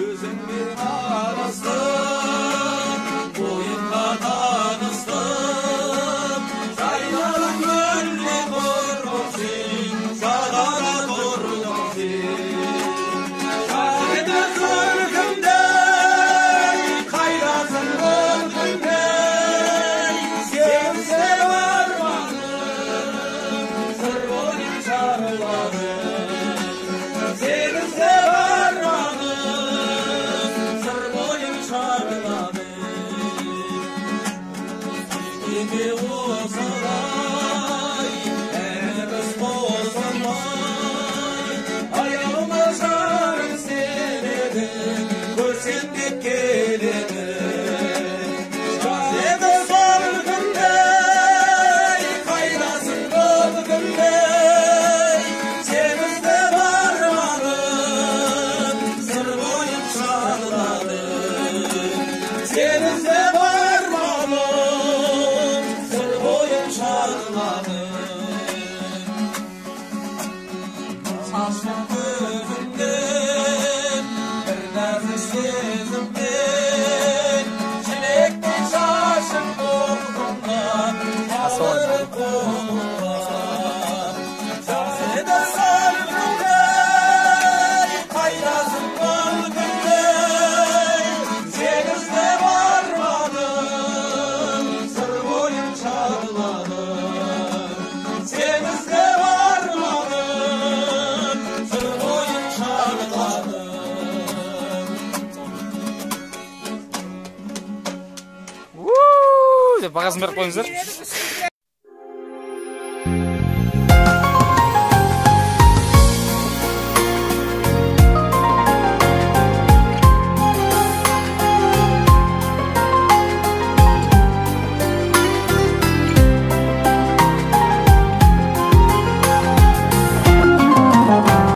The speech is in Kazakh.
Өзіңмен арыстым, бойыңа таныстым, жайнадың гүлдей құрбым сен, жағада тұрдың сен. Жайды көркімдей, қайдасың бұл күндей, сені іздеп арманым, сыр бойын шарладым. Сені іздеп арманым, сыр бойын шарладым. Неге осылай, әлі біз қосылмай, аяулы жарым сен едің, көрсем деп келемін. Жаз еді сол күндей, қайдасың бұл күндей, сені іздеп арманым, сыр бойын шарладым. Сені іздеп арманым, сыр бойын шарладым. Шашып көзіңнен бір нәзік сезіммен, шелектей шашың толқынға қалдырып қолыңа. Жаз еді сол күндей, қайдасың бұл күндей, сені іздеп арманым, сыр бойын шарладым. Сені іздеп арманым, сыр бойын шарладым. Уу деп бағасын беріп қойыңыздар.